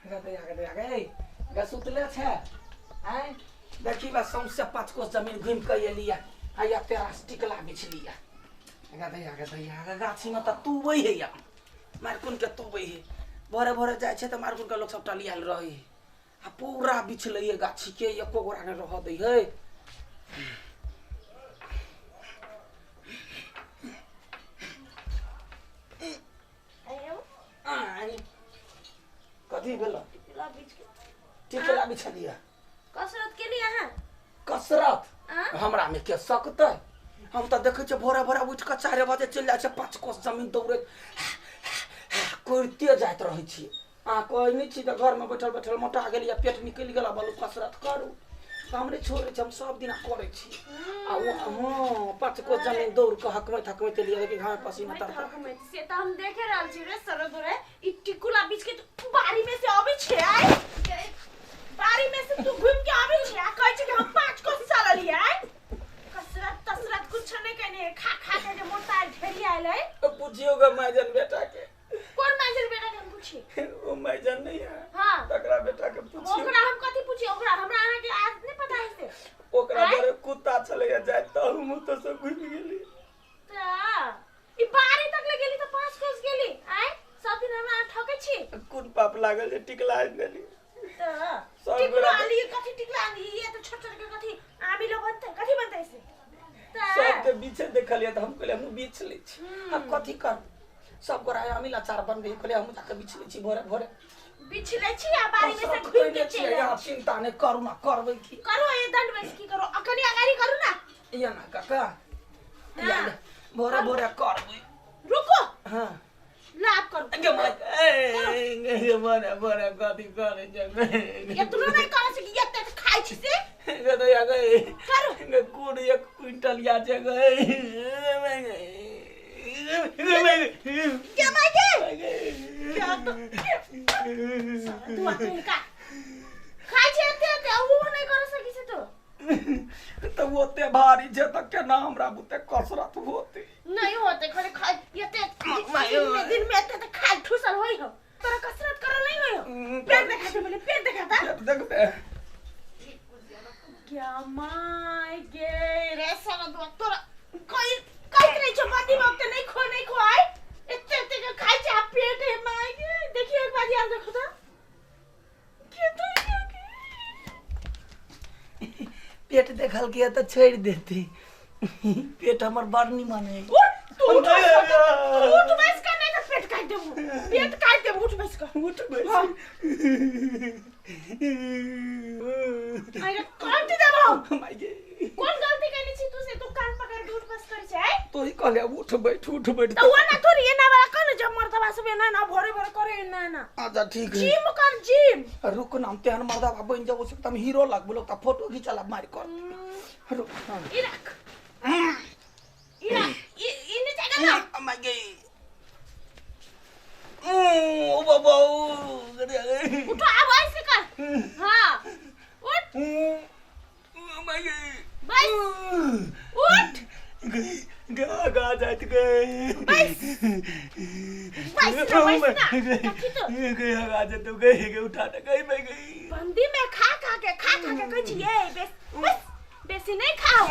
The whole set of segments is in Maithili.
गे गे सुतले छै आँय देखी बा सौंसे 5 कोस जमीन घुमि कऽ एलियै आ एते रास टिकला बिछलियै। गे दैया गे दैया गे गाछीमे तऽ तूबै है या मारकुन के तूबै है भोरे भोरे जाइ छै तऽ मारकुन के लोक सब टलियाल रहै है आ पूरा बिछलै है गाछी के एको गोरा नहि रहऽ दै है। आँय कथी भेल? टिकला बिछलियै। कसरत केली अहाँ? कसरत हमरा में के सकतै? हम तऽ देखै छियै भोरे भोरे उठि कऽ 4 बजे चलि जाइ छै 5 कोस जमीन दौड़ैत करिते जाइत रहै छियै। अहाँ कहै नहि छी जे घरमे बैठल बैठल मोटा गेलियै पेट निकलि गेल बोलू कसरत करू, तऽ हम नहि छोड़ै छी, हम सब दिना करै छी। आ ओ हँ 5 कोस जमीन दौड़ कऽ हकमैत हकमैत एलियै, देखी घाम पसीना तर से तऽ हम देखे रहल छी रे सरद रे। ई टिकुला बीच के तू बाड़ी में से अबै छै आइ, बाड़ी में से तू घूम के अबै छै आ कहै छै कि हम 5 कोस चललियै। कसरत तसरत कुछ नहीं कहने, खा खा के जे मोटा ढेरी आयल है। पूछियो ग माइजन बेटा के। कोन माइजन बेटा के हम पूछी? ओ माइजन नहीं है। हां तकरा बेटा के पूछियो। ओकरा हम कथि पूछी? ओकरा हमरा अहाँ के आज नहीं पता है से। ओकरा डरे कुत्ता चले जाय त हम तो सब घुमि गेली। त ई बाड़ी तक ले गेली त 5 कोस गेली आय सब दिन हमरा ठकै छी। कोन पाप लागल जे टिकला आनि देली? त टिकला आली कथि टिकला आली? ये त छोट छोट के कथि आमिलो बनतै कथि बनतै से? सब के बीचे देखलियै त हम कहलियै हम बीछ लै छी। अब कथि कर सब गोरा आमिल अचार बनबे कहलियै हम जाके बीछ लै छी भोरे भोरे बीछ लै छी आ बाड़ी में से घुमि के चलि आबै। चिंता नहि करू ना, करबै की करू? ये दंड बैस की करू? अकनी अगाड़ी करू ना। ये ना काका भोरे भोरे करबै। रुको। हां लाभ करू। गे माय ए भोरे भोरे कथि करै छै? ये तू नहि करै छै कि एते खाइ छी से? गे दैया गे करू। गे कोन 1 क्विंटल या छै गे? गे my गे क्या तो तू अकेले का खाइ छै एते एते उ नहि कर सकी छै तो? तऽ ओते भारी छै तऽ केना हमरा बुते कसरत होते? नहीं होते, खाली खाइ एते दिन में एते त खाइ ठुसल होई हो। तोरा कसरत करल नहीं होई हो? पेट देखा दे, बोले पेट देखा ता। पेट देखबे। क्या my गे रे साला दुआ तोरा कोई कहत रही छो मंदी में ओते नहीं खो नहीं खो आइ एते एते के खाइ छै आ पेट है my गे। देखियो एक बार यार देखो ता के तो पेट देखल के तऽ छोड़ि देती। पेट हमर बड़ निमन है। उठ तू उठ उठ बैस कर, नहीं तो पेट काट देबू, पेट काट देबू। उठ बैस कर, उठ बैस। अरे काट देबो my गे। कोन गलती केने छी तू से तू कान पकड़ के उठ बस कर छै? तो ही कहले उठ बैठ उठ बैठ। तो वो ना थोड़ी एना वाला कौन जब मर्दबा सब एना ना भोरे भोरे करे एना ना। अच्छा ठीक है। जिम कर जिम। रुक ना हम तेहन मर्दबा बन जाबो से एकदम हीरो लगबो, लोग त फोटो घिचला मार कर। रुक। ई रख ई रख ई ई नीचे कर ना। My गे ओ बाबा ओ उठो अब ऐसे कर। हां उठ। My गे बस उठ। गा गा जाइत गे। बस बस ना बस ना कथि तो गे गा जात गे गे उठा दे गई मैं गई। बंदी में खा खा के कहै छी ये बेस बस बेसी नहीं खाओ।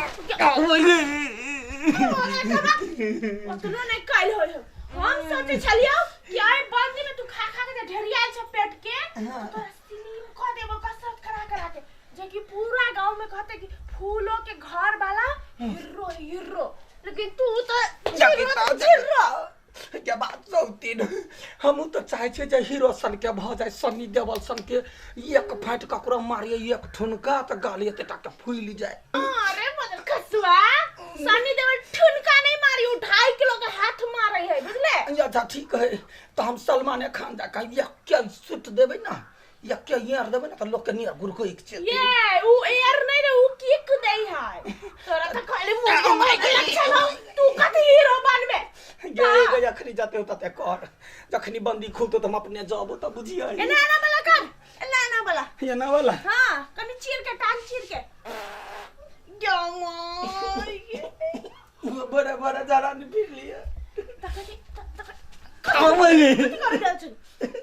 ओतनो नहीं कैल होय हो। हम सोचे छलियो कि आइ बंदी में तू खा खा के ढेरियाल छ पेट के तोरा स्लिम क देबो कसरत करा करा के, जे कि पूरा गांव में कहते कि फूलो के घर वाला हीरो हीरो, लेकिन तू तो हीरो। क्या बात सौतीन। हमहूँ तऽ चाहै छियै जे हीरो सन के भऽ जाय, सनी देवल सन के एक फाटि ककरो मारिए एक ठुनका तऽ गाली एते टा के फूलि जाय। अरे बदल खसुआ सनी देवल ठुनका नहीं मारी, उ 2.5 किलो के हाथ मारे है बुझले। अच्छा ठीक है तऽ हम सलमाने खान जा कऽ एक के सुट देबै ना, एक के एयर देबै ना तऽ लोक के नियर गुरको एक चलतै। ये उ एयर नहीं रे, उ किक they है तोरा त खाली मुंह में लक्षण हो। तू कथि हीरो बनबे? गे गे जखनी जाते होता ते कर, जखनी बंदी खुलतो त हम अपने जाबो त बुझियै। एना एना वाला कर, एना एना वाला, एना वाला। हां कनी चीर के टांग चीर के। बड़ा बड़ा जरा नहीं फिर लिया। कथी कर रहल छी?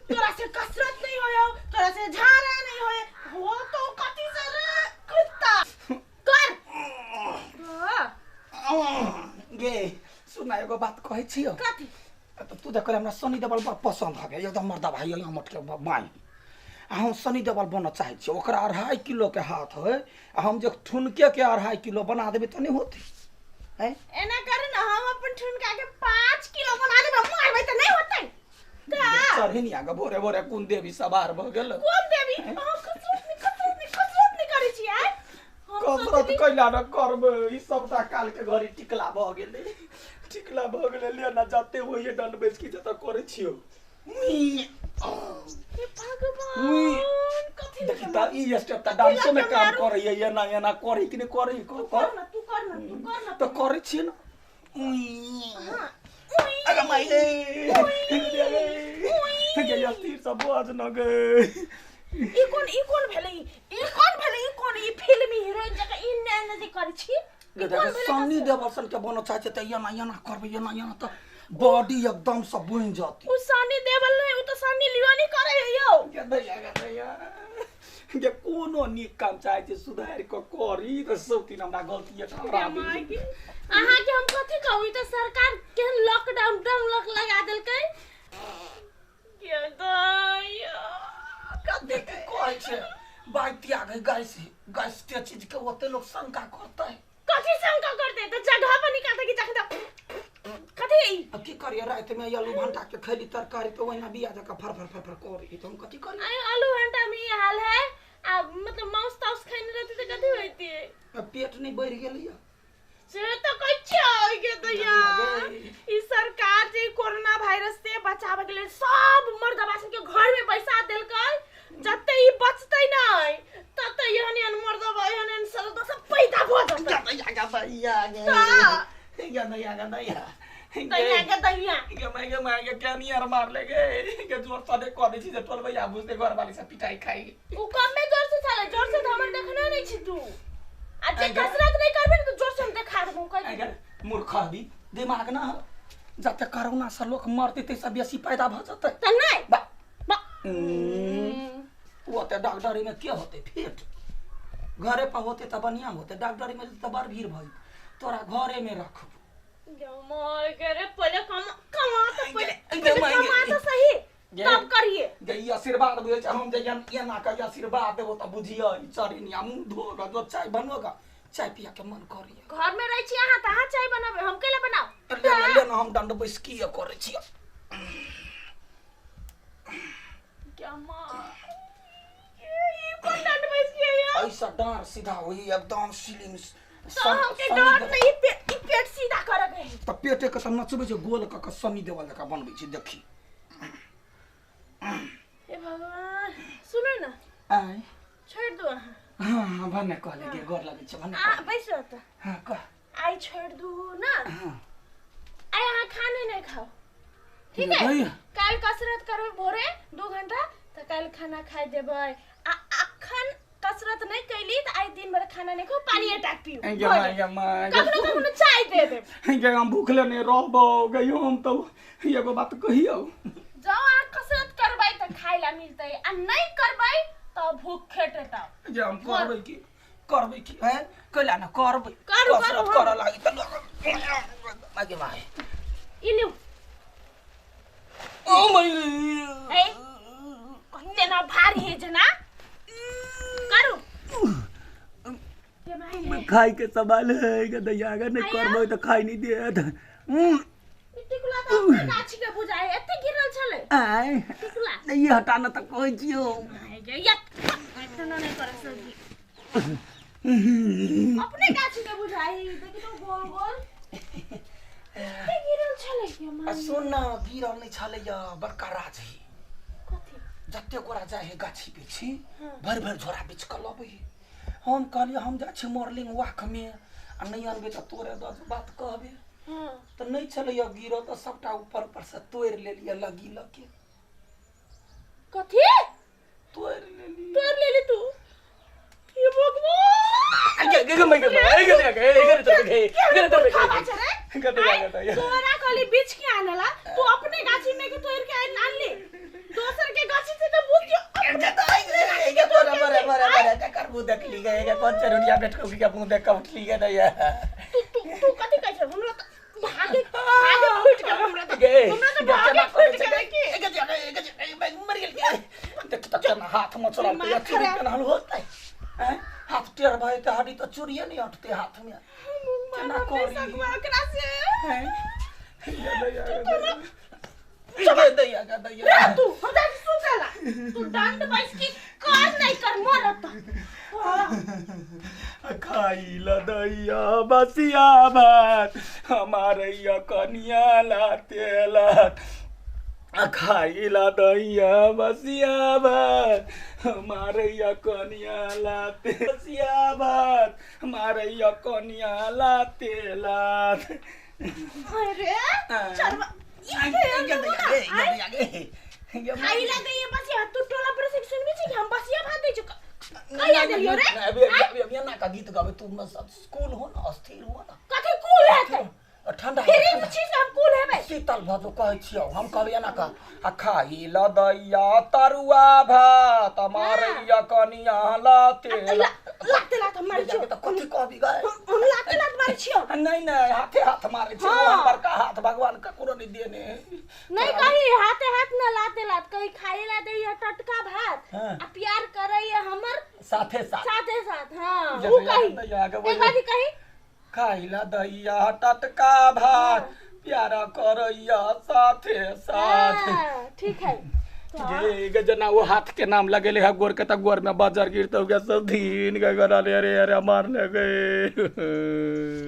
तोरा से कसरत नहीं होयो, तोरा से झाड़ा नहीं होय हो तो कथी से रे कुत्ता कर। गे सुना एगो बात कहै छियो। कथी? त तू देख हमरा सनी देवल बड़ पसंद हवे, एकदम मर्दा भाई हमट के माई। आ हम सनी देवल बनऽ चाहै छियै, ओकरा 2.5 किलो के हाथ है आ हम जे ठुनके के 2.5 किलो बना देबै तऽ नहि होतै? हैं एना कर न, हम अपन ठुनका के 5 किलो बना देबै, मारबै तऽ नहि होतै। चढ़ी नहीं आगे भोरे भोरे कोन देवी सवार भऽ गेल? कोन देवी? हम कसरत नहीं, कसरत नहीं, कसरत नहीं करै छी आइ। कसरत कैला न करबै, ई सबटा काल के घड़ी टिकला भऽ गेलै, टिकला भऽ गेलै। ले ना जाते होइए दंड बैसकी जतऽ करै छियौ। हे भगवान, कथी देखी त ई स्टेप त डांसो में काम करैए, एना एना करै कि नहि करै? तू कर न, तू कर न, तू कर न। त करै छियै न। हां अरे माई गे, गे अस्थिर सब बाज न गे। ई कोन, ई कोन भेलै, ई कोन भेलै, ई कोन ई फिल्मी हीरोइन जकाँ ई ने ने जे करै छी? गे देख सनी देवल सन के बनऽ चाहै छै त एना एना करबै, एना एना त बॉडी एकदम से बनि जाती। उ सनी देवल नहीं, उ त सनी लियोनी करे है यौ। गे दैया, गे दैया गे, कोनो नीक काम चाहै छै सुधारि कऽ करी त सब दिन हमरा गलती ठहराबै। अहाँ के हम कथी कहू, ई त सरकार केहन लॉकडाउन डाउन लॉक लगा देलकै। गे दैया कथी कहै छै बाइ त्याग है गैस, गैस के चीज के ओते लोग शंका करतै। कथी शंका करतै? त जगह पर निकालतै कि जखन कथी? अब की करिए, राति में आलू भंटा के खैली तरकारी तो ओहिना बिया जकाँ फर फर फर फर करी, त हम कथी करी? आयो आलू भंटा में ई हाल है, आ मतलब मांस ताउस खाने रहती त कथी होइती? पेट नहीं बढ़ि गेलैया से त कहै छियै। गे दैया, ई सरकार जे कोरोना वायरस से बचावे के लेल सब मर्दबा सब के घर में बैसा देलकै, जते ई बचतै नै तते एहन एहन मर्दबा एहन एहन सरदबा सब पैदा भऽ जेतै। गे दैया, गे दैया, गे गे दैया, गे दैया, दैया, गे दैया, गे माय, गे माय, गे केनियर मार ले गे, गे जोर से कह दै छी जे टोलबैया बुझते घरवाली से पिटाई खाई। उ कमे जोर से छलै, जोर से त हमर देखने नै छी तू। आ जे कसरत नहीं करबे न त जोर से हम देखा देबौ कहि। अगर मूर्ख हबी दिमाग ना हो, जते कोरोना से लोक मरतै तै से बेसी पैदा भऽ जेतै। त नै बा ओते डॉक्टरी में के होतै फिट? घरे पर होते त बढ़िया होते, डॉक्टरी में त बड़ भीड़ भई, तोरा घरे में रखबो। रे पहले कमा कमा त पहले कमा त सही तब करिए। गे ई आशीर्वाद बुझै छै, हम जे एना के आशीर्वाद देबो त बुझियै चरिनिया मुँह धो ग, जो चाय बनबो ग, चाय पिया के मन करैया। घर में रहै छी अहाँ त अहाँ चाय बनाबे, हम केला बनाउ? ले ना, ले ना, हम दंड बैसकी करै छियै। क्या माँ ई कोन दंड बैसकी है यौ? ऐसा डाँर सीधा होई एकदम सिलिंग। तो हमके डर नहीं, ई पेट सीधा करऽ के है। त पेटे के सब नचबै छै, गोल क के सनी देवल जकाँ बनबै छै देखी। हे भगवान, सुनू न आय छोड़ दू अहाँ। हाँ भने कहले गे, गोर लगै छै भने। आ बैस रह त। हाँ कह। आइ छोड़ दू ना। हाँ आइ अहाँ खाने नहीं खाओ, ठीक है? काल कसरत करबै भोरे 2 घंटा त काल खाना खाइ देबै। आ अखन कसरत नहीं कैली त आइ दिन भर खाना नहीं खाओ, पानी टाक पिउ। गे माय, गे माय, कखनो कखनो चाय दे देब। गे हम भूखले नहीं रहबो गयो। हम त एगो बात कहियौ, जाओ अहाँ कसरत करबै त खाइ ला मिलतै, आ नहीं करबै त भूख खेटेतौ। जे हम करबै की, करबै की हैं? कैला न करबै? करू, कसरत करू। करऽ लागि त मागे माय। ई लिउ। ओ my, ए कते न भारी है जना करू। गे माय, खाइ के सवाल है गे दैया, गे नहीं करबै त खाइ नहीं देत। ई टिकुला त अपने गाछी के बुझाइ एते गिरल छलै। आय टिकुला ई हटा न त कहै छियौ। माय गे, या एतना नहीं करे सकी। अपने गाछी के बुझाइ देखि तो गोल गोल एते गिरल छलै। गे आ माय, सुन न, गिरल नहीं छलै या बड़का राज है। कथी? जते गोरा जाइ है गाछी बिछी हाँ। भरि भरि झोरा बिछ कऽ लबै है। हम कहलियै हम जाइ छी मॉर्निंग वॉक में, आ नहि अनबै तऽ तोरे दस बात कहबे। हाँ तऽ नहि छलैया गिरल तऽ सबटा ऊपर पर से तोड़ि लेलियै लगी लगे। कथी तोड़ि लेलियै? तोड़ लेली तू? हे भगवान, गे गे गे गे गे गे गे गे गे खाबा छै रे। तोरा कहली बीछ के आनला, तू अपने गाछी में के तोड़ के आनली, दोसर के मुंह देख ली गए कौन चरुड़िया बैठ के मुंह देख के उठली गए दैया। तू तू तू कथि कहै छ? हमरा त भागे भागे फुट गेल, हमरा त गे हमरा त भागे फुट गेल की। गे मर गेल गे। देख त केना हाथ में चोरा दिमाग चूड़ी खराब। केना होतै हैं? हाथ टेढ़ भए त हड्डी त चूड़िए नहीं हटते हाथ में। केना मारब नहि करी? सकबै ओकरा से। हैं? गे दैया गे दैया गे दैया गे दैया। रे तू हमरा सुतेला तू दंड बैस की कर नहीं कर मरत। खाई ल दैया बसिया भात हमारे या कनिया लाते लात। खाई ला दैया बसिया भात हमारे या कनिया लाते बसिया भात हमारे या कनिया लाते लात। अरे चरवा खाई ला दैया बसिया तू टोला पर से सुनबी छी कि हम बसिया भात दै छी कहिया देलियो रे? अभी अभी अभी ना का गीत गावे तू स्कूल हो ना अस्थिर हो ना। कथि कुल हेतै? ठंडा फिर ई चीज हम कुल हेबै। शीतल भजो कहै छियौ हम कहबै एना कह आ खाई ल दैया तरुआ भात मारैया कनिया लाते लाते लात हम मारै छियौ। त कथि कहबी गए? हम लाते लात मारै छियौ। नहीं नहीं हाथे हाथ मारै छियौ। हाँ। ओहन बड़का हाथ भगवान ककरो नहीं देने। नहीं कही हाथे हाथ न लाते लात कही खाई ला दैया टटका भात हाँ। आ प्यार करैया हमर साथे साथ साथे साथ। हां जे उ दैया कही दैया के एक बोल। बारी कही खाइला दैया टटका भात प्यारा करैया साथे साथ। हाँ, ठीक है तो गे गे जना वो हाथ के नाम लगेले है गोर के त गोर में बजर गिरते हो गया सब धीन के गरा ले अरे अरे मार ले गए।